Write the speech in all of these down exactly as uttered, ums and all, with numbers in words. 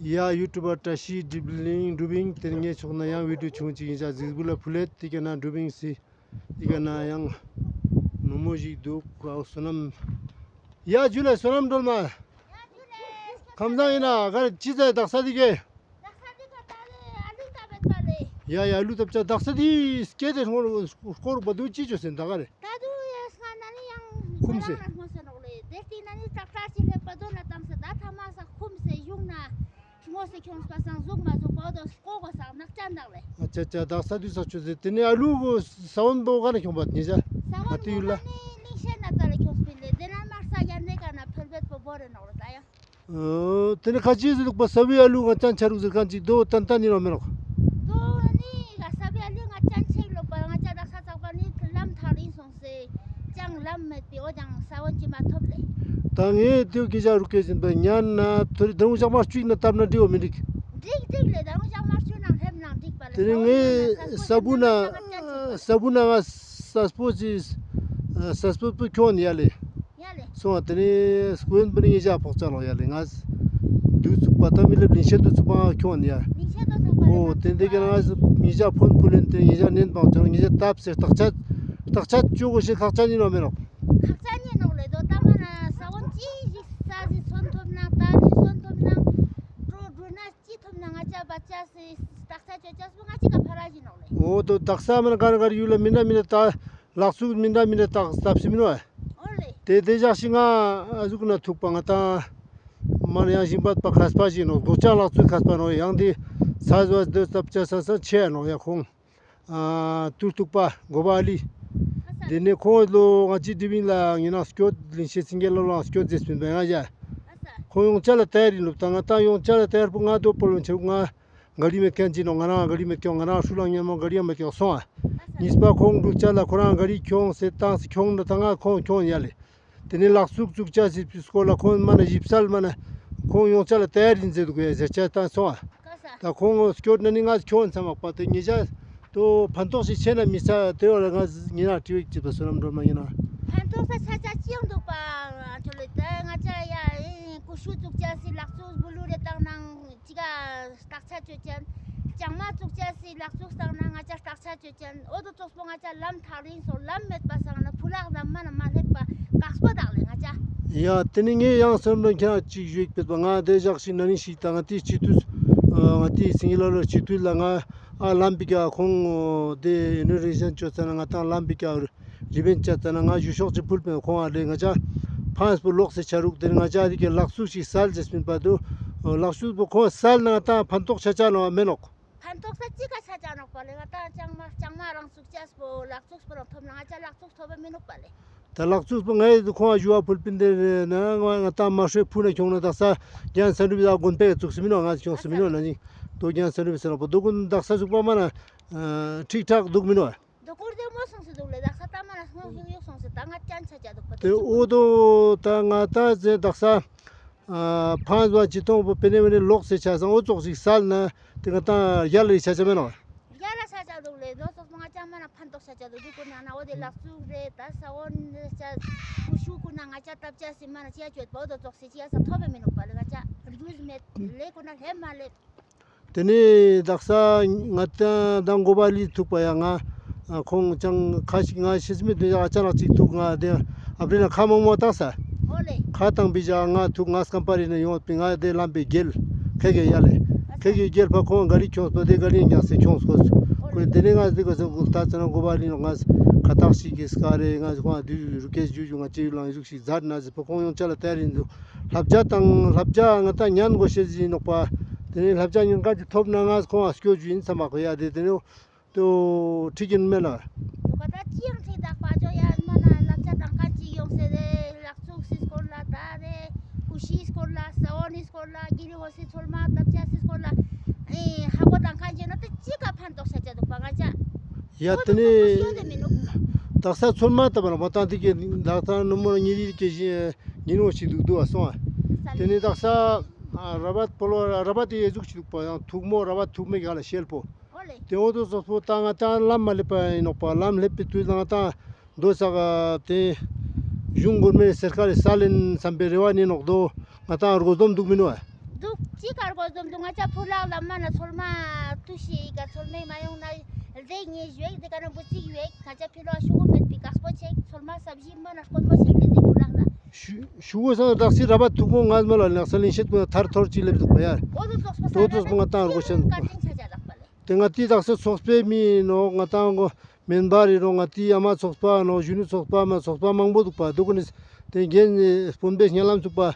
ཡ་ཡུ་ཊུབ་པར་བཀྲ་ཤིས་སྒྲིབ་གླིང་སྒྲུབ་ཨིན། ཏེ་ནེ་ངའི་ཕྱོགས་ནེ་ཡང་བི་ཌིའོ་ཆུང་ཅིག་ཨིན་ཤག་གཟིགས་འབུལ་ལ་ཕུལ་ལེད། ཏེ་ཀ་ནེ་སྒྲུབ་ཨིན་སི། ཏེ་ཀ་ནེ་ཡང་ནུ་མོ་ཞིག་དུག་ཨའོ་བསོད་ནམས། ཡ་ཇུ་ལེ་བསོད་ནམས་སྒྲོལ་མ། ཁམས་བཟང་ཨིན་ན་ག་རེ་ཅི་ཟེར་དག་ས་ཏེ་ཀེ། ཡ་ཡ་ཨ་ལུ་ཏབ་ཅ་དག་ས་ཏེ་སྐྱེ་ཏེ་སྐོར་བ་དུ་ཅི་ཅོས་ཟེར་ད་ག་རེ། ད་དུ་ཡ་སྔ་ན་ནི་ཡང་ཁུམ་སེ། ཁོང་རང་ལ་སྔོ་སེ་ནོག་ལེ། ཏེ་སྟིང་ན་ནི་ཏྲག་ཏྲག་ཅིག་ལེབ་པ་དོ་ན་ཏམ་སེ་ད་ཐ་མ་ས་ཁུམ་སེ་ཡུང་ན་སྔོ་སེ་ཁྱོངས་པ་སང་ཟུག་མ་ཟུག་པ་དོ་ལྐོག་གོ་སང་ནག་ཅན་དག་ལེ། ཨ་ཅ་ཅ་དག་ས་དུས་ས་ཆོས་ཟེར་ཏེ་ནི་ཨ་ལུ་གོ་ས་བོན་པོ་ག་ན་ཁྱོང་པ་ཉེ་ཞ། ས་བོན་པོ་ནི་ལིང་ཤེད་ན་ཙ་ལེ་ཁྱོངས་པིན་ལེ། ཏེ་ན་མར་ས་ཡ་ནེ་ཀ་ན་ཕེལ་བེད་པོ་བོར་རེ་ནོག་ལེ་ད་ཡ། ཨོ། ཏེ་ནེ་ཁ་ཅིག་ཟེར་འདུག་པ་ས་བོའི་ཨ་ལུ་ང་ཅན་ཆ་རུག་ཟེར་ཁན་ཅིག་དོ་ཏན་ཏན་ཨིན་ནོག་མེ་ནོག། དོ་ནི་ང་ས་བོའི་ཨ་ལུ་ང་ཅན་ཆེ་ལོ་པ་ང་ཅ་དག་ས་ཚག་པ་ནི་ལམ་ཐག་རིང་སོང་སེ་ཅང་ལམ་མེད་པའི་འོ་ཅང་ས་བོན་ཅི་མ་ཐོབ་ལེ། ད་ངས་དེའུ་སྐད་ཆ་རུག་སྐད་ཟིན་པ་ཉན་ན་ཐོ་རི་དང་ཞག་མ་གཅིག་ན་བཏབ་ན་འགྲིག་འོ་མི་འགྲིག། འགྲིག་འགྲིག་ལེ་ད་ཞག་མ་གཅིག་ན་སླེབས་ན་འགྲིག་པ་ལེ། ཏེ་ནེ་ངས་ས་བོན་ན་ས་བོན་ན་ང་ས་སྤོ་ཅི་ས་སྤོ་པོ་ཁྱོང་ཡ་ལེ། ཡ་ལེ། སོང་བ་ཏེ་ནེ་སྐུ་ཡོན་པོ་ནི་ཉེ་ཞ་ཕོག་ཅ་ལོ་ཡ་ལེ་ང་། དུས་ཚུགས་པ་ད་མི་ལེབ་ལིང་ཤེད་དུ་ཚུགས་པ་ང་ཁྱོང་ཡ། ལིང་ཤེད་དུ་ཚུགས་པ་ལེ། འོ་ཏེ་འདི་ཀ་ང་ཉེ་ཞ་ཕོན་ཕུལ་ལེན་ཏེ་ཉེ་ཞ་ནན་པང་ཅང་ཉེ་ཞ་ཏབ་སེ་བརྟག་དཔྱད་བརྟག་དཔྱད་ཅོ་གོ་ཤེས་ཁག་ཅན་ཨིན་ནོག་མེ་ནོག། ཁག་ཅན་ཨིན་ནོག་ལེ། དོ་ད་མ་ན་ས་བོན་ཅི་ཞིག་ས་ཞིག་སོན་ཐོབ་ན་ད་རིང་སོན་ཐོབ་ན་ཀྲོ་འགྲོ་ན་ཅི་ཐོབ་ན་ང་ཅ་བ་ཅ་སེ་བརྟག་དཔྱད་ཅོ་ཅ་སུ་ང་ཅི་ཀ་ཕ་ར་ཞིག་ནོག་ལེ། འོ་དོ་དག་ས་མ་ན་ག་ན་ག་རེ་ཡུལ་ལ་མི་འདྲ་མི་འདྲ་ད། ལག་ཚུགས་མི་འདྲ་མི་འདྲ་བརྟག་སྟབས་སི་མི་ནོག། འོ་ལེ། ཏེ་ཏེ་ཞག་ཞིག་ང་ཨ་ཟུག་ན་ཐུག་པ་ང་ཏང་མ་ན་ཡང་ཞིང་པ་པ་མཁས་པ་ཞིག་ནོག། གོ་ཅག་ལག་ཚུགས་མཁས་པ་ནོག། ཡང་ཏེ་ས་ཟོ་སྟོད་སྟབས་ཆ་ས་ས་ཆེ་ནོག་ཡ་ཁོང་ཨ་ཏུར་ཐུག་པ་གོ་བ་ལི། ཏེ་ནེ་ཁོང་ལོ་ང་ཅི་དི་བིང་ལ་ངེ་ན་སྐྱོད་ལིང་ཤེད་སིང་གེ་ལོ་ལ་སྐྱོད་ཟེར་སྤིན་པ་ང་ཡ། ཁོང་ཡོང་ཅ་ལ་ཏའི་རིན་ལུབ་ད་ང་ཏང་ཡོང་ཅ་ལ་ཏའི་རིན་པོ་ང་དོ་པོ་ལོན་ཆེ་ང་། ག་རི་མེད་ཁན་ཅིག་ནོག། ང་རང་ག་རི་མེད་ཁྱོང་། ང་རང་ཧྲུ་ལང་ཉན་མོ་ག་རི་ཡང་མེད་ཁྱོང་སོང་ཨ། གཉིས་པ་ཁོང་འདུག་ཅ་ལ་ཁོ་རང་ག་རི་ཁྱོང་སེ་བཏང་སེ་ཁྱོང་ན་ད་ང་ཁོང་ཁྱོང་ཡ་ལེ། ཏེ་ནེ་ལག་ཚུགས་ཚུགས་ཅ་སི་སྐོར་ལ་ཁོང་མ་ན་ཞིབ་གསལ་མ་ན་ཁོང་ཡོང་ཅ་ལ་ཏའི་རིན་ཟེར་འདུག་ཡ་ཟེར་ཅ་བཏང་སོང་ཨ། ད་ཁོང་སྐྱོད་ན་ནི་ང་ཁྱོང་ཚང་མ་པ་ཏེ་ཉེ་ཞ་དོ་ཕན་ཐོགས་ཤིག་ཆེ་ན་མི་ས་ཏེ་བ་ལ་ང་ཉེ་ན་དྲི་བ་ཅིག་པ་བསོད་ནམས་སྒྲོལ་མ་ཉེ་ན། ཕན་ཐོགས་ས་ཆ་ཆ་ཅི་ཡང་འདུག་པ་ཁྱོད་ལེ་ད་ང་ཅ་ཡ་ཀུ་ཤུ་ཚུགས་ཅ་སི་ལག་ཚུགས་སྦུ་ལུ་རེ་བཏང་ནང་། ཅི་ག་བརྟག་དཔྱད་ཅོ་ཅན། ལྕང་མ་བཙུགས་ཅན་སི་ལག་བཙུགས་སང་ན་ང་ཅ་བརྟག་དཔྱད་ཅོ་ཅན། འོ་དོ་ཙོགས་པོ་ང་ཅ་ལམ་ཐག་རིང་སོང་། ལམ་མེད་པ་སང་ན་ཕུ་ལག་ལམ་མ་ན་མ་སླེབས་པ་ཀགས་པོ་དག་ལེ་ང་ཅ། ཡ་ཏེ་ནེ་ངས་ཡང་སེམས་ལ་ཁྱེད་ཅིག་ཞུས་པེད་པ་ང་ཏེ་ཞག་ཞིག་ན་ནིང་ཞིག་ད་ང་ཏེ་སྤྱི་འཐུས་ང་ཏེ་སིང་ལ་ལ་སྤྱི་འཐུས་ལ་ང་ཨ་ལམ་པི་ཀ་ཁོང་ཏེ་ཨི་ནོ་རེ་ཤན་ཅོ་ཙ་ན་ང་ཏང་ལམ་པི་ཀ་རི་བེན་ཅ་ཙ་ན་ང་ཞུ་ཤོག་ཅིག་ཕུལ་པིན། ཁོང་ཨ་ལེ་ང་ཅ་ཕངས་པོ་ལོག་སེ་ཆ་རུག། ཏེ་ནེ་ང་ཅ་རི་ཀེ་ལག་ཚུགས་ཤིག་སལ་ཟེར་སྤིན་པ་དུ་ལག་ཚུགས་པོ་ཁོང་སལ་ན་ང་ཏང་ཕན་ཐོགས་ཆ་ཆ་ནོག་མེ་ནོག། ཕན་ཐོགས་ས་ཅི་ག་ཆ་ཆ་ནོག་པ་ལེ། ང་ཏང་ལྕང་མ་ལྕང་མ་རང་ཚུགས་ཅས་པོ་ལག་ཚུགས་པོ་རང་ཐོབ་ན་ང་ཅ་ལག་ཚུགས་ཐོབ་པ་མི་ནོག་པ་ལེ། ད་ལག་ཚུགས་པོ་ང་ཡི་ཁོང་ཞུ་བ་ཕུལ་པིན། ཏེ་ན་ང་ཏང་མ་ཧྲེ་ཕུ་ན་ཁྱོང་ན་དག་ས་རྒྱན་ས་རུབ་ཡ་དགོན་པའི་ཚུགས་སེ་མི་ནོག། ང་ཁྱོང་སེ་མི་ནོག་ན་ནི་དོ་རྒྱན་ས་རུབ་ཡ་སེ་ན་པོ་དོ་ཀུན་དག་ས་ཚུགས་པ་མ་ན་ཁྲིག་ཁྲག་འདུག་མི་ནོག། དོ་ཀུར་ཏེ་མོ་སོང་སེ་འདུག་ལེ། དག་ས་ཏ་མ་ན་སྔོན་ཧིང་ཡོག་སོང་སེ་ད་ང་ཅན་ཆ་ཆ་འདུག་པ་ཏེ་འོ་དོ་ད་ང་ཏང་ཟེ་དག་ས་ཕང་བ་ཅི་ཐོང་པོ་པེ་ནེ་བེ་ནེ་ལོག་སེ་ཆ་སང་འོ་ཙོགས་ཤིག་སལ་ན་ཏེ་ང་ཏང་ཡར་ལ་ཆ་ཆ་མེ་ནོག། ཡར་ལ་ཆ་ཆ་འདུག་ལེ། དོ་ཙོགས་པོ་ང་ཅ་མ་ན་ཕན་ཐོགས་ཆ་ཆ་འདུག། དུ་ཀུན་ན་ན་འོ་དེ་ལག་ཚུགས་རེ་ད་ས་འོ་ནེ་ཆ་ཀུ་ཤུ་ཀུན་ན་ང་ཅ་ཏབ་ཆ་སེ་མ་ན་ཅི་ཡ་ཅོད་པ་འོ་དོ་ཙོགས་སེ་ཅི་ཡ་ས་ཐོབ་པ་མི་ནོག་པ་ལེ། ང་ཅ་རྒྱུས་མེད་ལེ་ཀུན་ན་ལེབ་མ་ལེབ། ཏེ་ནེ་དག་ས་ང་ཏང་དང་གོ་བ་ལི་ཐུག་པ་ཡ་ང་ཁོང་ཅང་ཁ་ཞིག་ང་ཤེས་མི་དེ་ཡ་ཨ་ཅག་ཅིག་ཐུག། ང་དེ་ཨབ་རི་ན་ཁ་མོག་མོག་བཏང་ས། འོ་ལེ། ཁ་བཏང་པི་ཞག་ང་ཐུག་ང་སྐམ་པ་རི་ན་ཡོང་པི་ང་དེ་ལམ་པའི་རྒྱལ་ཁེ་གེ་ཡ་ལེ། ཁེ་གེ་རྒྱལ་ཕ་ཁོང་ག་རི་ཁྱོངས་པ་དེ་ག་རི་ཉག་སེ་ཁྱོངས་སྐོས། ཁོ་དེ་ནེ་ང་དེ་ག་སེ་གུལ་ཏ་ཙ་ན་གོ་བ་ལི་ནོག། ང་ཁ་ཐག་ཞིག་གི་སྐ་རེ་ང་ཁོང་དུ་རུ་ཀེ་ཞུ་ཞུ་ང་ཅི་ཡུལ་ལང་ཡུག་ཞིག་ཛད་ན་ཟེར་པ་ཁོང་ཡོང་ཅ་ལ་ཏ་རིན་དུ། ལྷབ་ཇ་དང་ལྷབ་ཇ་ང་ཏང་ཉན་གོ་ཤེས་ཟིན་ནོག་པ། ཏེ་ནེ་ལྷབ་ཇ་ཉན་ཁན་ཅིག་ཐོབ་ན་ང་ཁོང་ཨ་སྐྱོ་ཞུ་ཡིན་ས་མ་གོ་ཡ། ཏེ་ཏེ་ནེ་ཏོ་ཁྲིག་ཡིན་མེད་ལ། དུ་ཀ་ད་ཅི་ཡང་ཁྲིག་དག་པ་ཅོ་ཡ་མ་ན་ལྷབ་ཇ་དང་ཁན་ཅིག་ཡོང་སེ་རེ་ལག་ཚུགས་སི་སྐོར་ལ་ད་རེ་ཀུ་ཤིའི་སྐོར་ལ་ས་འོ་ནི་སྐོར་ལ་གི་རི་འོ་སི་ཚོད་མ་ལྷབ་ཇ་སི་སྐོར་ལ་ཨེ་ཧ་གོ་དང་ཁན་ཅིག་ན་ད་ཅི་ཀ་ཕན་ཐོགས་ཤ་ཅ་དུག་པ་ང་ཅ། ཡ་ཏེ་ནེ་དག་ས་ཚོད་མ་ལྟ་བ་ལ་མ་ཏང་ཏེ་ཀེ་དག་ས་ནུ་མོ་ཉི་རི་ཀེ་ཞི་ཉི་ནོ་ཞིག་དུག་དུག་ཨ་སོང་ཨ། ཏེ་ནེ་དག་ས་ར་བ་པོ་ལོ་ར་བ་ཏེ་ཡེ་ཟུག་ཞིག་དུག་པ་ཡང་ཐུག་མོ་ར་བ་ཐུག་མེ་ག་ལ་ཤེལ་པོ། ཏེ་འོ་དོ་སོགས་པོ་ཏང་ང་ཏང་ལམ་མ་ལེབ་པ་ཡིན་ནོག་པ། ལམ་ལེབ་པའི་དུས་ལ་ང་ཏང་དོ་ས་ག་ཏེ་གཞུང་གོར་མེ་སེར་ཁ་རེ་ས་ལེན་བསམ་པའི་རེ་བ་ནི་ནོག་དོ། ང་ཏང་རྒོ་འཛོམས་དུག་མི་ནོག་ཨ། དུག་ ཅི་ཀར་གོ་ཟོམ་དུ་ང་ཅག་ཕུ་ལག་ལ་མ་ན་ཚོལ་མ་ཏུ་ཤི་ག་ཚོལ་མེ་མ་ཡོང་ན་ལྡེ་ཉེ་ཞུ་ཡིག་དེ་ཀ་ན་བུ་ཅིག་ཡོད། ང་ཅག་ཕི་ལོ་ཤུ་གུ་མེད་པའི་ཀག་སྤོ་ཆེ་ཚོལ་མ་སབ་ཞི་མ་ན་དཀོན་མོ་ཆེ་ལེ་དེ་ཕུ་ལག་ལ། ཤུ་ཤུ་གུ་སང་དག་སི་ར་བ་ཐུག་མོ་ང་མ་ལ་ནག་ས་ལིང་ཤེད་ཀུན་ཐར་ཐོར་ཅི་ལེབ་དུག་པ་ཡ། འོ་དོ་ཙོགས་པ་ས་དོ་ན་ཙོགས་པ་ང་ཏང་རུ་ཤན་ཀ་ཅིན་ཆ་ཆ་ལག་པ་ལེ། དེ་ང་ཏི་དག་ས་ཚོགས་པའི་མི་ནོག་ང་ཏང་གོ་མེན་པ་རི་རོ་ང་ཏི་ཨ་མ་ཚོགས་པ་ནོག་གཞོན་ནུ་ཚོགས་པ་མ་ཚོགས་པ་མང་པོ་དུག་པ་དོ་ཀུན་ནི་དེ་རྒན་ནི་དཔོན་པོའི་སྙན་ལམ་ཚུགས་པ།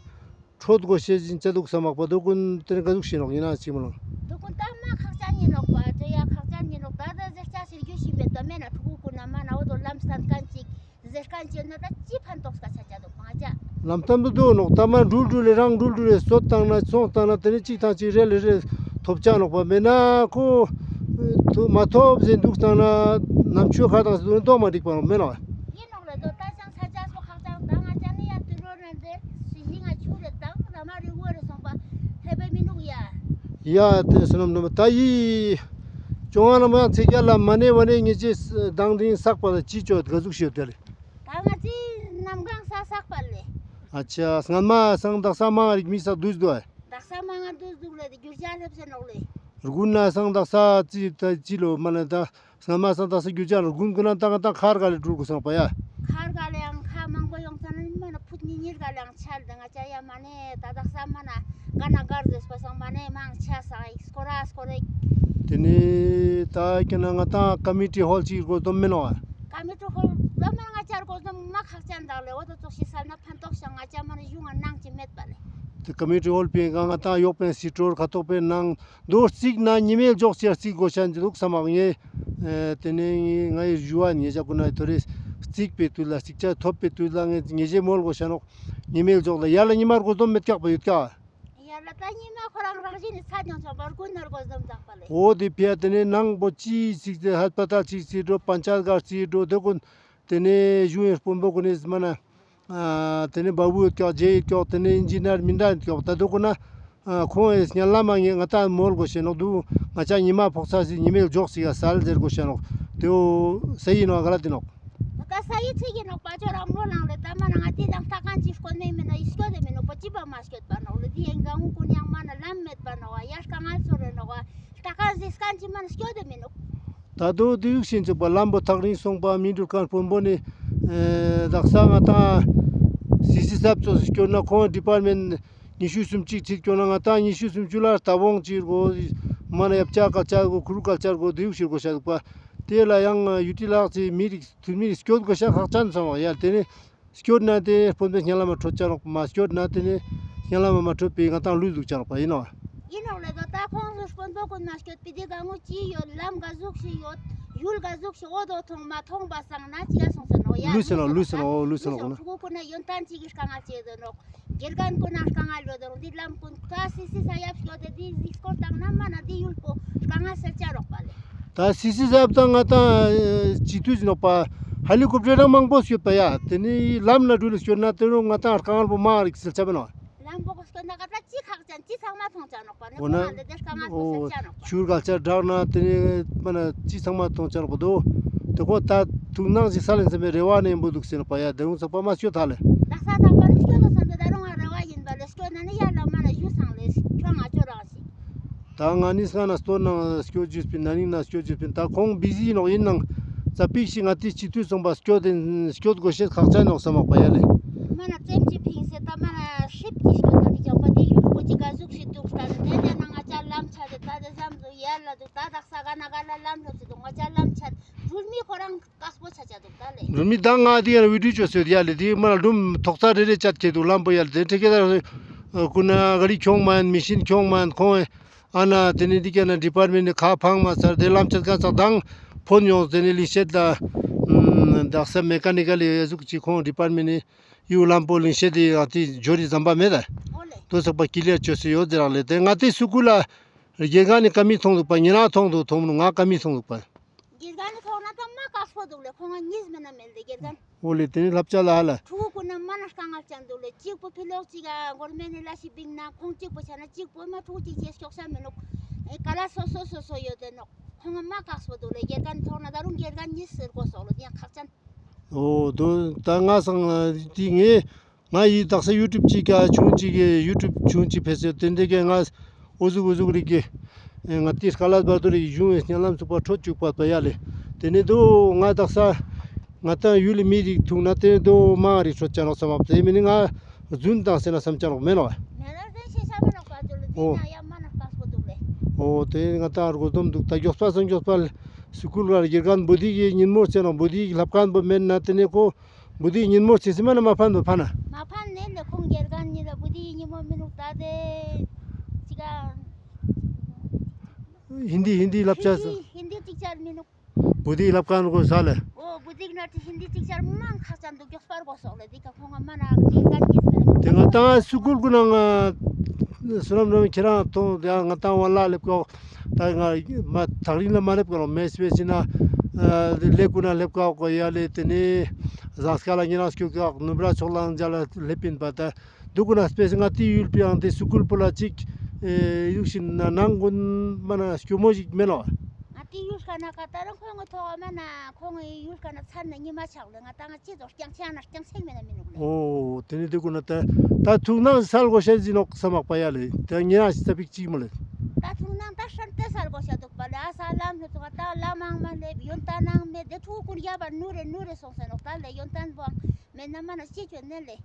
ཁྲོད་དགོས་ཤེས་ཅིག་ཆ་དུག་ས་མག་པ་དོ་ཀུན་དེ་ནི་ག་ཟུག་ཤེས་ནོག་ཡིན་ན་ཅིག་མ་ལོང་། དོ་ཀུན་ད་མ་ཁག་ཅན་ཡིན་ནོག་པ་དོ་ཡ་ཁག་ཅན་ཡིན་ནོག་ད་ད་ཟེར་ཆ་ཟེར་རྒྱུ་ཞིག་མེད་པ་མེད་ན་ཕྲུ་གུ་ཀུན་ན་མ་ན་འོ་དོ་ལམ་སྟན་མཁན་ཅིག་ཟེར་མཁན་ཅིག་ན་ད་ཅི་ཕན་ཐོགས་ཀ་ཆ་ཆ་དོ་མ་ཆ། ལམ་སྟན་དུ་དོ་ནོག་ད་མ་འགྲུལ་འགྲུལ་ལེ་རང་འགྲུལ་འགྲུལ་ལེ་སོད་བཏང་ན་ཚོང་བཏང་ན་དེ་ནི་གཅིག་དང་གཅིག་རེ་ལེ་རེ་ཐོབ་ཆ་ནོག་པ་མེད་ན་ཁོ་ཐོ་མ་ཐོབ་ཟེར་འདུག་བཏང་ན་ནམ་ཆོས་ཁ་དང་ཟེར་དུ་ནི་མདོག་མ་འགྲིག་པ་ནོག་མེད་ནོག་ཡིན་ནོག་ལེ་དོ་ད་ཅང་ས་ཆ་སོ་ཁག་ཅང་ད་ང་ཅག་ནི་ཡ་དུ་རོ་རེ་འདེ་སི་ཞིང་ང་ཆུ་རེ་དང་ད་མ་རི་བོ་རེ་སོང་པ་ཧེ་བེ་མི་ནུག་ཡ། ཡ་དེ་སོ་ནམ་ནམ་ད་ཡི་ཅོང་ང་ནམ་ཡང་ཚེ་རྒྱ་ལ་མ་ནེ་བ་ནེ་ངེ་ཅེ་དང་དིང་བསགས་པ་ལ་ཅི་ཅོ་ག་ཟུག་ཤེས་དེ་ལེ། ད་ང་ཅི་ནམ་གང་ས་བསགས་པ་ལེ། ཨ་ཆ་སྔན་མ་སང་དག་ས་མ་རིག་མི་ས་དུས་དུ་ཨ། དག་ས་མ་ང་དུས་དུག་ལེ་དེ་རྒྱུ་ཆ་ལེབ་སེ་ནོག་ལེ། རྒུན་ན་སང་དག་ས་ཅི་ད་ཅི་ལོ་མ་ན་ད་སྔ་མ་སང་དག་ས་རྒྱུ་ཆ་ལ་རྒུན་ཀུན་ན་ད་ང་ད་མཁར་ག་ལེ་འགྲུལ་དགོས་སང་པ་ཡ། མཁར་ག་ལེ་ཡང་མཁར་མང་པོ་ཡོང་ཙ་ན་མ་ན་ཕུད་ཉི་ཉིར་ག་ལེ་ཡང་ཆལ་དེ་ང་ཅག་ཡ་མ་ནེ་ད་དག་ས་མ་ན་ག་ན་གར་ཟེར་པ་སང་མ་ནེ་མང་ཆ་ས་སྐོར་ར་སྐོར་རེ། དེ་ནི་ད་ཀྱི་ན་ང་ད་ཀ་མི་ཊི་ཧོལ་ཅིག་དགོས་དོ་མེ་ནོག་ཨ། ཀ་མི་ཊི་ཧོལ་ད་མ་ང་ཅག་དགོས་དོ་མ་ཁག་ཅན་དག་ལེ་འོ་དོ་ཙོགས་ཤིག་སལ་ན་ཕན་ཐོགས་ཤ་ང་ཅག་མ་ན་གཞུང་ང་ནང་ཅི་མེད་པ་ལེ། དེ་ཀ་མི་ཊི་ཧོལ་པིན་ག་ང་ད་ཡོག་པིན་སི་ཊོར་ཁ་ཐོག་པིན་ནང་དོ་རྩིག་ན་ཉི་མའི་འཇོག་ཅེས་རྩིག་དགོས་ཤ་འདི་ལུགས་སམ་མག་ངེ། ཨེ་དེ་ནས་ང་ཡི་ཞུ་བ་ཉེ་ཞག་ཀུན་ན་ཐོ་རེ་རྩིག་པའི་དུས་ལ་རྩིག་ཆ་ཐོབ་པའི་དུས་ལ་ངས་ཉེ་ཞེ་མོལ་དགོས་ཤ་ནོག་ཉི་མའི་འཇོག་ལ་ཡར་ལ་ཉི་མ་དགོས་དོན་མེད་ཀྱག་པ་ཡོད་ཀྱག་ཡར་ལ་ད་ཉི་མ་ཁོ་རང་རང་བཞིན་ནི་ཚ་ཀྱང་ཆོག་པར་ཀུན་ནར་དགོས་དོན་དག་པ་ལེ། འོ་དེ་ཕི་ཡ་དེ་ནས་ནང་པོ་ཅི་རྩིག་ཚེ་ཧས་པ་ཏལ་རྩིག་ཚེ་འགྲོ་པན་ཆ་གར་རྩིག་འགྲོ་དེ་ཀུན། དེ་ནས་གཞུང་ཡི་དཔོན་པོ་ཀུན་ནས་མ་ན། ཨ་དེ་ནས་བ་བུ་ཡོད་ཀྱོག་རྗེ་ཡོད་ཀྱོག་དེ་ནས་ཨིན་ཇི་ནར་མི་འདྲ་ཡོད་ཀྱོག་ད་དུ་ཀུན་ན། ཨ་ཁོང་ཡི་སྙན་ལམ་མ་ངས་ང་ད་མོལ་དགོས་ཤེས་ནོག་དུ་ང་ཅག་ཉི་མ་ཕོག་ས་སི་ཉི་མའི་འཇོག་སི་ཡ་སལ་ཟེར་དགོས་ཤེས་ནོག་དེའོ་ས་ཡི་ནོག་ག་ལ་དེ་ནོག་ད་ས་ཡི་ཚིག་གི་ནོག་པ་ཅོ་རང་མོ་ལང་ལེ་ད་མ་ན་ང་དེ་དང་ལྟ་མཁན་ཅིག་སྐོར་ནས་མིན་ན་ཡི་སྐྱོད་དེ་མིན་ནོག་པ་ཅི་པ་མ་སྐྱོད་པ་ནོག་ལེ་དེ་ཡང་གང་ངུ་ཀུན་ཡང་མ་ན་ལམ་མེད་པ་ནོག་ཡ་དཀའ་ངལ་ཚོར་རེ་ནོག་ལྟ་མཁན་ཟིག་མཁན་ཅིག་མ་ན་སྐྱོད་དེ་མིན་ནོག་ད་དུང་དེ་ཡུག་ཤིན་ཚུགས་པ་ལམ་པོ་ཐག་རིང་སོང་པ་མི་འགྲུལ་མཁན་དཔོན་པོ་ནི། ཨེ་དག་ས་ང་ཏང་སི་སི་སབ་ཚོ་སྐྱོད་ན་ཁོང་ཌི་པར་མེན་ཉི་ཤུ་སུམ་ཅུ་ཅིག་སྐྱོད་ན་ང་ཏང་ཉི་ཤུ་སུམ་ཅུ་ལ་རྟ་བོང་ཅིག་དགོས། མ་ན་ཡབ་ཆ་ཀལ་ཆར་དགོས། ཁུ་རུ་ཀལ་ཆར་དགོས། དེ་ཡུག་ཤིར་དགོས་ཤ་འདུག་པ། དེ་ལ་ཡང་ཡུ་ཊི་ལགས་ཚེ་མི་རིགས་ཐུན་མི་རིགས་སྐྱོད་དགོས་ཤ་ཁག་ཅན་སོང་བ་ཡ། དེ་ནི་སྐྱོད་ན་དེ་དཔོན་པོའི་སྙན་ལམ་མ་འཕྲོད་ཆ་རོགས་མ་སྐྱོད་ན་དེ་ནི་སྙན་ལམ་མ་འཕྲོད་པའི་ང་ཏང་ལུས་འདུག་ཆ་རོགས་པ་ཡིན་ནོ། ཡིན་ནོག་ལེ་དོ་ད་ཁོང་ཚོ་དཔོན་པོ་ཀུན་མ་སྐྱོད་པི་དེ་ག་ངོ་ཅི་ཡོད་ལམ་ག་ཟུག་ཞིག་ཡོད་ཡུལ་ག་ཟུག་ཞིག་འོ་དོ་མཐོང་མ་མཐོང་པ་སང་ན་ཅི་ཡ་སོང་ཟེར་ནོ་ཡ། ལུས་ཟེར་ནོ་ལུས་ཟེར་ནོ་ལུས་ཟེར་ནོ་ཕྲུ་གུ་ཀུན་ན་ཡོན་ཏན་ཅིག་གི་དཀའ་ངལ་ཅི་ཡོད་ནོག་དགེ་རྒན་ཀུན་ན་དཀའ་ངལ་ཡོད་དོ་རུང་འདི་ལམ་ཀུན་ཀ་སི་སི་ས་ཡབ་སྐྱོད་དེ་འདི་གཟིགས་སྐོར་བཏང་ན་མ་ན་འདི་ཡུལ་པོ་དཀའ་ངལ་སེལ་ཆ་རོགས་པ་ལེ། ད་སི་སི་ས་ཡབ་དང་ང་ཏང་ཅི་དུས་ནོག་པ་ཧེ་ལི་ཀོབ་ཊར་མང་པོ་སྐྱོད་པ་ཡ། དེ་ནི་ལམ་ན་འགྲུལ་སྐྱོད་ན་དེ་རུང་ང་ཏང་དཀའ་ངལ་པོ་མང་རིག་སེལ་ཆ་མེ་ནོ། ལམ་པོ་སྐྱོད་ན་ག་ད་ཅི་ཁག་ཅན་ཅི་ཚང་མ་མཐོང་ཆ་ནོག་པ་ནི་འོ་ན་ཁོང་ལ་འདི་དཀའ་ངལ་པོ་སེལ་ཆ་ནོག་པ། ཆུར་གལ་ཆ་བསྒྲགས་ན་དེ་ནི་མ་ན་ཅི་ཚང་མ་མཐོང་ཆ་ནོག་པ་དོ། དེ་ཁོ་ད་ཐུག་ནང་ཞིག་ས་ལེན་ཚེ་མེ་རེ་བ་ནས་འབུ་འདུག་ཟེར་ནོག་པ་ཡ། དེ་རུང་ཚགས་པ་མ་སྐྱོད་ཐ་ལེ། ད་ས་ཚགས་པ་ནི་སྐྱོད་དོ་བསམ་དེ་ད་རུང་ང་རེ་བ་ཡིན་པ་ལེ། སྐྱོད་ན་ནི་ཡར་ལ་མ་ན་ཞུ་སང་ལེ་ཁྱོད་ང་ཅོ་རང་ཞིག་ད་ང་ནི་སྔ་ན་སྟོད་ནང་སྐྱོད་རྒྱུ་སྤིན་ན་ནིང་ན་སྐྱོད་རྒྱུ་སྤིན་ད་ཁོང་བི་ཟི་ནོག་ཡིན་ནང་ཙ་པིག་ཞིག་ང་ཏི་སྤྱི་འཐུས་ཚོགས་པ་སྐྱོད་དེ་སྐྱོད་དགོས་ཤེས་ཁག་ཅན་ནོག་བསམ་མག་པ་ཡ་ལེ། མ་ན་ཙེམ་ཅི་ཕིང་སེ་ད་མ་ན་ཧྲིབ་ཀྱི་སྐྱོད་ན་འདི་ཀྱང་པ་འདི་ཡུལ་པོ་ཅི་ག་ཟུག་ཞིག་འདུག་ད་ནི་དེ་ནས་ན་ང་ཅག་ལམ་ཆ་དེ་ད་དེ་ཙམ་དུ་ཡར་ལ་འདུག་ད་དག་ས་ག་ན་ག་ལ་ལམ་ལོབ་ཅི་འདུག་ང་ཅག་ལམ་ཆ་འགྲུལ་མི་ཁོ་རང་དཀགས་པོ་ཆ་ཆ་འདུག་ད་ལེ། འགྲུལ་མི་ད་ང་འདི་ཡར་བི་ཌིའོ་ཅོས་ཡོད་ཡ་ལེ། འདི་མ་ན་འགྲུལ་ཐོག་ཚ་རེ་རེ་ཅད་ཁེ་འདུག་ལམ་པོ་ཡ་ལེ། དེ་ཁྲེ་ཁེ་ད་ཀུན་ན་ག་རི་ཁྱོང་མ་ཡིན་མི་ཤིན་ཁྱོང་མ་ཡིན་ཁོང་ཨ་ན་དེ་ནི་འདི་ཀ་ན་ཌི་པར་མེན་ནི་ཁ་ཕང་མ་ཚར་དེ་ལམ་ཆད་ག་ཚག་དང་ཕོན་ཡོང་དེ་ནི་ལིང་ཤེད་ད་དག་ས་མེ་ཀ་ནི་ཀལ་ཡ་ཟུག་ཅིག་ཁོང་ཌི་པར་མེན་ནི་ཡུ་ལམ་པོ་ལིང་ཤེད་དེ་ཡང་དེ་ཇོ་རི་ཟམ་པ་མེད་ད། འོ་ལེ། དོ་ཚག་པ་ཀི་ལི་ཡར་ཅོས་སེ་ཡོད་ཟེར་རག་ལེ། དེ་ང་དེ་སུ་ཀུ་ལ་རྒྱལ་ཁང་ནི་ཀ་མི་མཐོང་འདུག་པ། ཉེ་རང་མཐོང་འདུག་མཐོང་མི་ང་ཀ་མི་མཐོང་འདུག་པ། དགེ་རྒན་ནི་ཐོག་ན་ད་མ་དཀགས་པོ་འདུག་ལེ། ཁོང་ང་གཉིས་མེད་ན་མེད་ལེ་དགེ་རྒན། འོ་ལེ་དེ་ནི་ལྷབ་ཆ་ལ་ཧ་ལ། ཕྲུ་གུ་ཀུན་ན་མ་ན་དཀའ་ངལ་ཅན་འདུག་ལེ། གཅིག་པོ་ཕི་ལོག་གཅིག་ག་གོར་མེན་ནི་ལ་ཤི་བིང་ན་ཁོང་གཅིག་པོ་ཆ་ན་གཅིག་པོ་མ་ཕྲུ་གུ་གཅིག་ཅེས་སྐྱོག་ས་མི་ནུག་ཨེ་ཀ་ལ་སོ་སོ་སོ་སོ་ཡོད་དེ་ནོག་ཁོང་ང་མ་དཀགས་པོ་འདུག་ལེ། དགེ་རྒན་ཐོག་ན་ད་རུང་དགེ་རྒན་གཉིས་ཟེར་དགོས་སོག་ལོ་དེ་ཡང་ཁག་ཅན། འོ་དོ་ད་ང་སང་དེ་ངས་ང་ཡི་དག་ས་ཡུ་ཊུབ་ཅིག་ག་ཆུང་ཅིག་གི་ཡུ་ཊུབ་ཆུང་ཅིག་ཕེ་སེ་དེ་འདྲ་གི་ང་ འོ་ཟུག་འོ་ཟུག་རིག་གི། ཨེ་ང་ཏི་སྐལ་ལ་བར་དོ་རིག་གཞུང་ངི་སྙན་ལམ་ཚུགས་པ་འཕྲོད་བཅུག་པ་ཡ་ལེ། དེ་ནས་དོ་ང་དག་ས་ང་ཏང་ཡུལ་ལི་མི་རིགས་ཐུག་ན་དེ་ནས་དོ་མང་རིག་འཕྲོད་ཅ་ནོག་བསམ་པ་དེ་མིན་ན་ང་རྫུན་དང་ཟེར་ན་བསམ་ཅ་ནོག་མེན་ནོག་ང་ལ་རྫུན་ཤེས་ཤ་མ་ནོག་པ་ཅོ་ལེ། འོ་དེ་ཡང་ཡ་མ་ནོག་དཀགས་པོ་འདུག་ལེ། འོ་དེ་ང་ཏང་རྒོ་སྡོམ་འདུག་ད་མགྱོགས་པ་སང་མགྱོགས་པ་སི་ཀུལ་ག་དགེ་རྒན་བུ་དི་གི་ཉིན་མོ་ཆེ་ནོག་བུ་དི་གི་ལྷབ་ཁན་པོ་མེན་ན་དེ་ནས་ཁོ་བུ་དི་ཉིན་མོ་ཆེ་སི་མ་ན་མ་ཕན་པོ་ཕན་ན། མ་ཕན་ནེ་ལེ། ཁོང་དགེ་རྒན་ཉིན་ལ་བུ་དི་ཉིན་མོ་མི་ནུག་ད་དེ་ཅི་ག་ཧིན་དི་ཧིན་དི་ལབ་ཆ་ཧིན་དི་ཧིན་དི་ཅིག་ཆར་མི་ནུག་བུ་དི་ལབ་ཁན་གོ་ས་ལེ། འོ་བུ་དི་ན་ཏི་ཧིན་དི་ཅིག་ཆར་མང་ཁག་ཅན་དུ་མགྱོགས་པར་གོ་སོག་ལེ། དི་ཀ་ཁོང་ང་མ་ན་དགེ་རྒན་གྱིས་མེད་ན་དེ་ང་ཏང་སི་ཀུལ་གུན་ན་ང་སོ་ནམ་རང་ཁྱེད་རང་ཐོང་དེ་ང་ཏང་ཝན་ལ་ལེབ་ཀོ། ད་ང་མ་ཐག་རིང་ལ་མ་ལེབ་ཀ་ནོག་མེ་སྤེ་ཅི་ན་ལེ་ཀུན་ན་ལེབ་ཀ་གོ་ཡ་ལེ། དེ་ནས་ཟངས་དཀར་ལ་ཉེ་རང་སྐྱོད་ཀ་ནུབ་ར་ཕྱོགས་ལ་ང་ལ་ལེབ་པིན་པ་ད་དུ་ཀུན་ན་སྤེ་ཅི་ང་ཏི་ཡུལ་པི་ཡང་དེ་སི་ཀུལ་པོ་ལ་ཅིག་ཡུག་ཤིན་ན་ནང་ཀུན་མ་ན་སྐྱོ་མོ་ཞིག་མེ་ལོ། ང་ཏི་ཡུལ་ཀ་ན་ཀ་ད་རང་ཁོང་ངི་ཐོག་མ་ན་ཁོང་ངི་ཡུལ་ཀ་ན་ཚར་ན་ཉི་མ་ཆག་ལེ། ང་ཏང་ཅི་ཙོགས་རྐྱང་ཆེ་ན་རྐྱང་ཆེ་མེད་ན་མི་ནུག་ལེ། འོ་དེ་ནི་དེ་ཀུན་ན་ད་ད་ཐུག་ནང་སལ་གོ་ཤ་ཟིན་ནོག་ས་མག་པ་ཡ་ལེ། དེ་ཉེ་རང་ཞིག་ས་པིག་ཅིག་མོ་ལེ། ད་ཐུག་ནང་ད་ཧྲན་ཏེ་སལ་གོ་ཤ་འདུག་པ་ལེ། ཨ་ས་ལམ་ལྷོ་ཚོ་ད་ལམ་མང་མ་ལེ། ཡོན་ཏན་ནང་མེད་དེ་ཐུག་ཀུན་རྒྱབ་པ་ནུ་རེ་ནུ་རེ་སོང་ཟེར་ནོག་ད་ལེ། ཡོན་ཏན་པོ་མེད་ན་མ་ན་ཅི་ཅོ་ནེ་ལེ།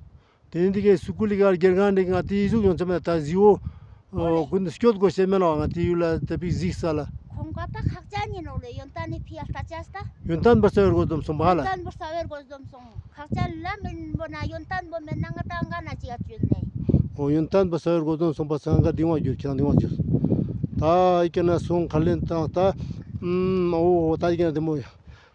དེ་ནི་དེ་གའི་སི་ཀུལ་ལི་གར་དགེ་རྒན་རིག་ང་དེ་ཟུག་ཡོང་ཆ་མེད་ད་ཟི་འོ། འོ་ཀུན་སྐྱོད་གོ་ཤེས་མེད་ནོག་ང་དེ་ཡུལ་ལ་དེ་བིག་ཟིག་ས་ལ། ཁོང་ཀ་ད་ཁག་ཅན་ཡིན་ནོག་ལེ། ཡོན་ཏན་ནི་ཕི་ཡ་ལྟ་ཅས་ད། ཡོན་ཏན་བར་ས་བེར་གོ་སྡོམ་སོང་བ་ལ། ཡོན་ཏན་བར་ས་བེར་གོ་སྡོམ་སོང་། ཁག་ཅན་ལ་མིན་པོ་ན་ཡོན་ཏན་པོ་མེད་ན་ང་ད་ང་ན་ཅི་ཡ་ཅུན་ནེ། འོ་ཡོན་ཏན་བར་ས་བེར་གོ་སྡོམ་སོང་བ་ས་ང་ག་དིང་བ་འགྱུར་ཁྱེད་རང་དིང་བ་འགྱུར། ད་ཨི་ཀ་ན་སོང་ཁ་ལེན་དང་ད། འོ་ད་ཨི་ཀ་ན་དེ་མོ་ཡ།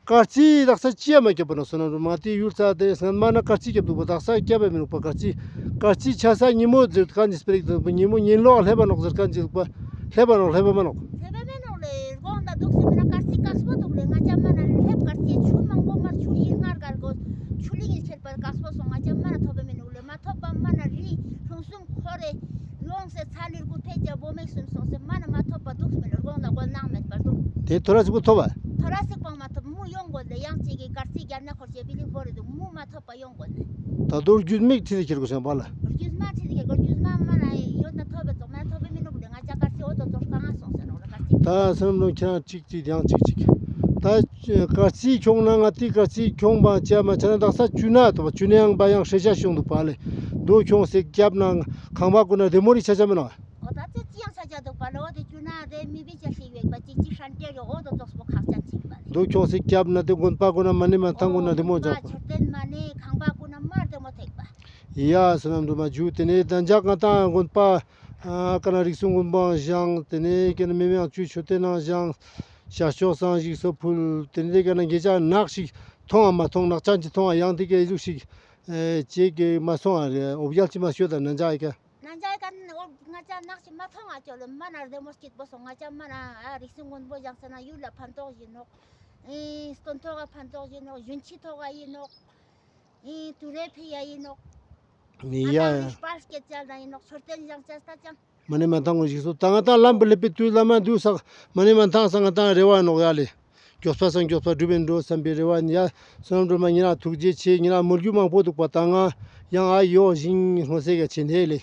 དཀར་རྩི་དག་ས་ཅི་ཡ་མ་སྐྱབས་པ་ནོག་སོ་ན་རུ་མ་ཏི་ཡུལ་ས་དེ་སྔན་མ་ན་དཀར་རྩི་སྐྱབས་འདུག་པ་དག་ས་སྐྱབས་པ་མི་འདུག་པ་དཀར་རྩི། དཀར་རྩི་ཆ་ས་ཉིན་མོ་ཟེར་ཁན་ཅིག་སྤེ་རིག་འདུག་པ་ཉིན་མོ་ཉིན་ལོག་ལྷེབ་པ་ནོག་ཟེར་ཁན་ཅིག་འདུག་པ་ལྷེབ་པ་ནོག་ལྷེབ་པ་མ་ནོག་ལྷེབ་པ་མེ་ནོག་ལེ། དགོང་དག་འདུག་སེ་མེ་ན་དཀར་རྩི་དཀགས་པོ་འདུག་ལེ། ང་ཅག་མ་ན་ལྷེབ་དཀར་རྩི་ཆུ་མང་པོ་མར་ཆུ་ཡིན་སྔར་གར་གོ་ཆུ་ལིང་ཡིན་ཁྱེར་པ་དཀགས་པོ་སོང་། ང་ཅག་མ་ན་ཐོབ་པ་མི་འདུག་ལེ། མ་ཐོབ་པ་མ་ན་རི་ལྷུང་སུམ་ཁོ་རེ་ཡོང་སེ་ཚ་ལིར་གུ་ཕེ་ཅ་བོ་མེག་སུམ་སོང་སེ་མ་ན་མ་ཐོབ་པ་འདུག་སེ་མེ་ལེ། དགོང་དག་གོ་ནང་མེད་པར་འདུག་དེ་ཐོ་ར་ཚིག་པོ་ཐོབ་པ། ཐོ་ར་ཚིག་པོ་མ་ཐོབ་མུ་ཡོང་གོ་ལེ། ཡང་ཅིག་གི་དཀར་རྩི་རྒྱབ་ན་ཁོར་ཅེ་བི་ལིང་བོ་རེ་འདུག་མུ་མ་ཐོབ་པ་ཡོང་གོ་ལེ། ད་དོ་རྒྱུས་མེད་ཁྲིད་དེ་ཁྱེར་གོ་ཤང་པ་ལ། རྒྱུས་མ་ཁྲིད་དེ་ཁྱེར་གོ་རྒྱུས་མ་མ་ན་ཡོད་ན་ཐོབ་པ་ཙོག་མ་ཐོབ་པ་མི་འདུག་ལེ། ང་ཅག་དཀར་རྩི་འོ་དོ་ཙོག་གང་ང་སོང་ཟེར་ནོག་ལེ། དཀར་རྩི། ད་སེམས་ནང་ཁྱེད་རང་ཅིག་ཅིག་ཡང་ཅིག་ཅིག་ད་དཀར་རྩི་ཁྱོང་ན་ང་ཏི་དཀར་རྩི་ཁྱོང་པ་ཅ་མ་ཆ་ན་དག་ས་ཆུ་ན་ཐོབ་པ་ཆུ་ན་ཡང་པ་ཡང་ཧྲེ་ཤ་ཤོང་འདུག་པ་ལེ། དོ་ཁྱོང་སེ་སྐྱབས་ན་ཁང་པ་ཀུན་ན་དེ་མོ་རིག་ཆ་ཆ་མེ་ནོག་འོ་ད་ཅི་ཅི་ཡང་ཆ་ཆ་འདུག་པ་ལེ། འོ་དེ་ཆུ་ན་དེ་མི་བི་ཅ་ཞིག་ཡོད་པ་ཅིག་ཅིག་ཧྲན་ཏེ་རེ་འོ་དོ་ཙོག་པོ་ཁག་ཅན་ཅིག་པ་ལེ། དོ་ཁྱོང་སེ་སྐྱབས་ན་དེ་དགོན་པ་ཀུན་ན་མ་ནེ་མ་ཐང་ཀུན་ན་དེ་མོ་འོ་ཇག་པ། མཆོད་རྟེན་མ་ནེ་ཁང་པ་ཀུན་ན་མར་དེ་མོ་ཐེག་པ། ཡ་སོ་ནམ་དུ་མ་ཇུ་དེ་ནེ་ད་འཇག་ང་ཏང་དགོན་པ་ཨ་ཀ་ན་རིགས་གསུམ་དགོན་པའང་བཞེངས། དེ་ནེ་ཀ་ན་མེ་མེའང་ཆུ་མཆོད་རྟེན་ནང་བཞེངས། ཤར་ཕྱོགས་སང་ཞིག་སོ་ཕུལ། དེ་ནེ་ཀ་ན་ངེད་ཅག་ནག་ཞིག་མཐོང་ཨ་མ་མཐོང་ནག་ཅན་ཅིག་མཐོང་ཨ་ཡང་དེ་ཀ་ཨི་ཟུག་ཞིག་ཨེ་ཅིག་གི་མ་སོང་ཨ་རེ་འོ་བརྒྱལ་ཅིག་མ་ཤོད་ད་ན་འཇག་ཨི་ཀ། ན་འཇག་ཨི་ཀ་ནི་འོ་ང་ཅག་ནག་ཅིག་མ་མཐོང་ཨ་ཅོ་ལེ། མ་ན་རེ་མོ་སྐྱིད་པོ་སོང་། ང་ཅག་མ་ན་ཨ་རིགས་གསུམ་དགོན་པོ་བཞེངས་ས་ན་ཡུལ་ལ་ཕན་ཐོགས་ཡིན་ནོག་ཨེ་སྟོན་ཐོག་ག་ཕན་ཐོགས་ཡིན་ནོག་གཞོན་སྐྱེས་ཐོག་ག་ཡིན་ནོག་ཨེ་དུ་རེ་ཕི་ཡ་ཡིན་ནོག་ནི་ང་ཡ་ཏང་ཡ། ནི་སྤར་སྐད་ཆ་ལ་ཡིན་ནོག་མཆོད་རྟེན་བཞེངས་ཅས་ད་ཅང་། མ་ནེ་མ་ཐང་གོ་ཞིག་སོ་ད་ང་ཏང་ལམ་བུ་ལེབ་པའི་དུས་ལ་མ་འདུག་ས་མ་ནེ་མ་ཐང་ས་ང་ཏང་རེ་བ་ནོག་ཡ་ལེ། མགྱོགས་པ་སང་མགྱོགས་པ་འགྲུབ་ཡིན་འགྲོ་བསམ་པའི་རེ་བ་ཡིན་ཡ། བསོད་ནམས་སྒྲོལ་མ་ཉེ་རང་ཐུགས་རྗེ་ཆེ། ཉེ་རང་མོལ་རྒྱུ་མང་པོ་འདུག་པ་ད་ང་ཡང་ཨ་ཡོ་ཞིང་སྔོན་སེ་ག་ཆེ་ནེ་ལེ།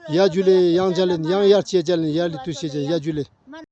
ཡ་ཇུ་ལེ། ཡང་ཇ་ལེ་ཡང་ཡར་ཆེ་ཇ་ལེ་ཡ་ལེ་ཐུགས་རྗེ་ཆེ་ཡ་ཇུ་ལེ།